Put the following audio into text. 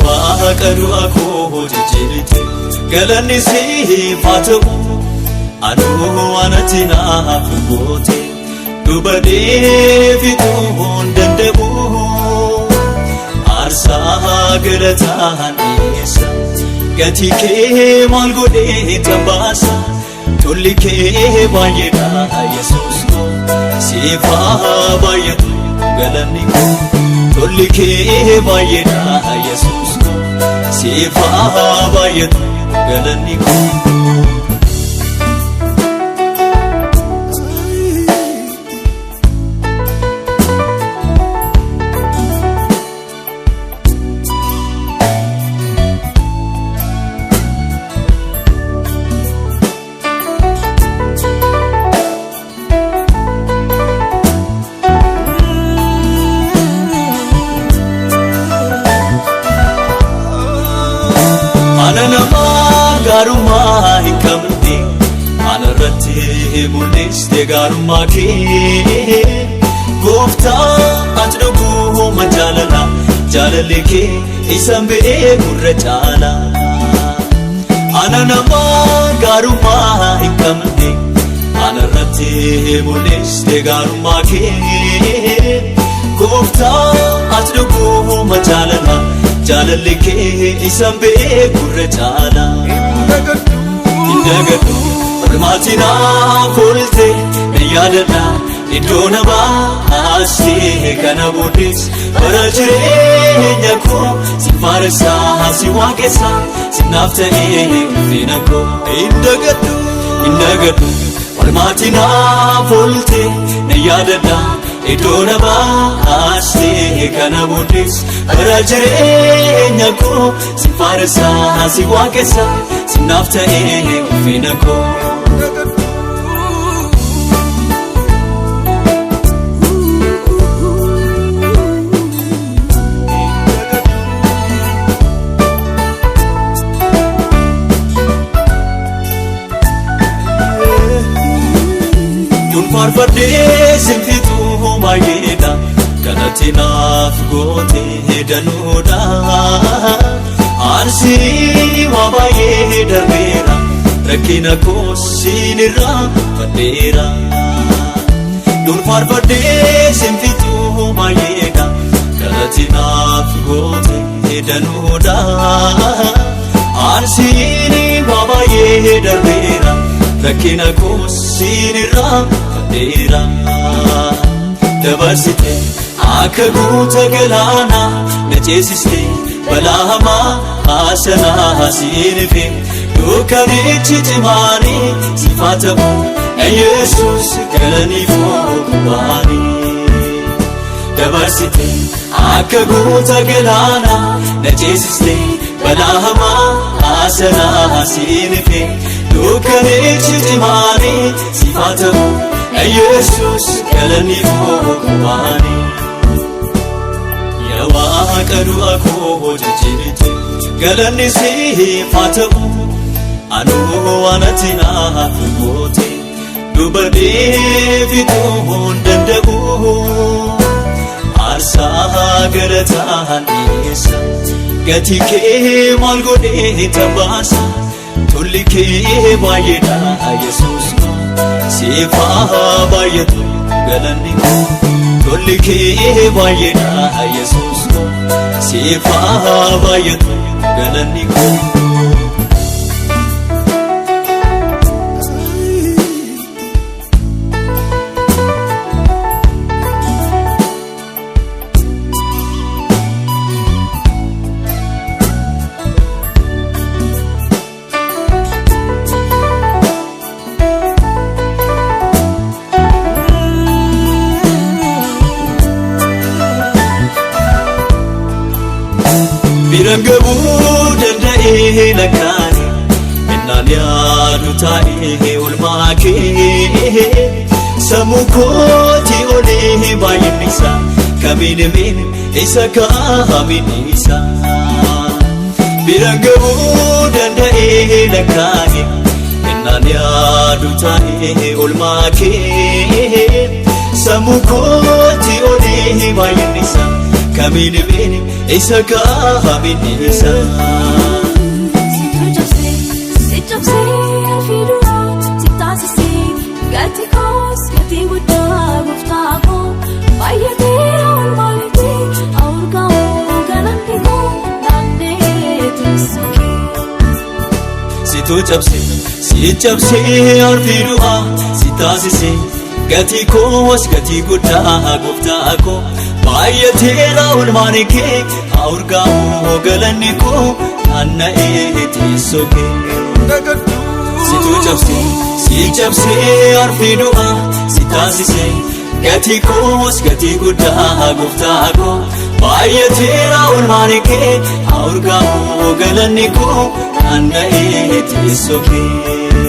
Waaqa du'a koo jijjiirte galanni siif haa ta'u anuu anatti naaf goote dubbadhee fixuu hin danda'u aarsaa galataan dhiyeessa gatii kee maal godhee tambaasa tolli kee baay'eedha Yesuus koo siif haa baay'atu galanni koo tolli kee baay'eedha Yesuus koo siif haa baay'atu galanni koo. Ana namaa gaarummaa hin qabne ana irratti mul'iste gaarummaa kee gooftaa ati dhuguma jaalala jaalalli kee isan beekurra caala. Ana namaa gaarummaa hin qabne ana irratti mul'iste gaarummaa kee gooftaa ati dhuguma jaalala jaalalli kee isan beekurra caala. Hin dagadhu olmaatii naaf oolte na yaadadha iddoo na baastee kana booddees bara jireenya koo si faarsaa si waaqessa si naaf ta'ee ulfina koo. Hin dagadhu hin dagadhu olmaatii naaf oolte na yaadadha iddoo na baastee kana booddees bara jireenya koo si faarsaa si waaqessa si naaf ta'ee ulfina koo. Yoon faarfadhee sinfituu baay'eedha kanatti naaf gootee danuudha. Aansii waa baay'ee darbeera rakkina koos siin irraa fadheera. Yoon faarfadhee sinfituu baay'eedha kanatti naaf gootee danuudha. Aansii waa baay'ee darbeera rakkina koos siin irraa fadheera. Dabarsite akka guuta galaanaa na ceesiste balaa hamaa haasanaa siin ife dukkanichi cimaanii siif haa ta'u Yesuus galaniif waanii. Dabarsite akka guuta galaanaa na ceesiste balaa hamaa haasanaa siin ife dukkanichi cimaanii siif haa ta'u Yesuus galaniif waanii. Yaa Waaqa du'a koo jijjiirte galanni siif haa ta'u anuu anatti naaf goote dubbadhee fixuu hin danda'u aarsaa galataan dhiyeessa gatii kee maal godhee tambaasa tolli kee baay'eedha Yesuus koo siif haa baay'atu galanni koo tolli kee baay'eedha Yesuus koo siif haa baay'atu galanni koo. Biraan gabuu danda'ee lakkaa'e innaan yaadu taa'ee olmaa kee sammuu kootii olee baay'inni isaa kamiin miin isa kaamiin isa. Biraan gabuu danda'ee lakkaa'e innaan yaadu taa'ee olmaa kee sammuu kootii olee baay'inni isaa kamiin miin isa kaamiin isa. Si cabsee arfii duraa si taasisee gati koos gatii guddaa gooftaa koo baay'atee oolmaan kee awurgaa'uu galanni koo naannee teessoo kee. Situ cabse, si cabsee arfii du'aa si taasise gatii koos gatii guddaa gooftaa koo baay'ateera oolmaan kee awurgaa'uu galanni koo naanna'ee teessoo kee. Situ cabse, si cabsee arfii du'aa si taasise gatii koos gatii guddaa gooftaa koo baay'ateera oolmaan kee awurgaa'uu galanni koo naanna'ee teessoo kee.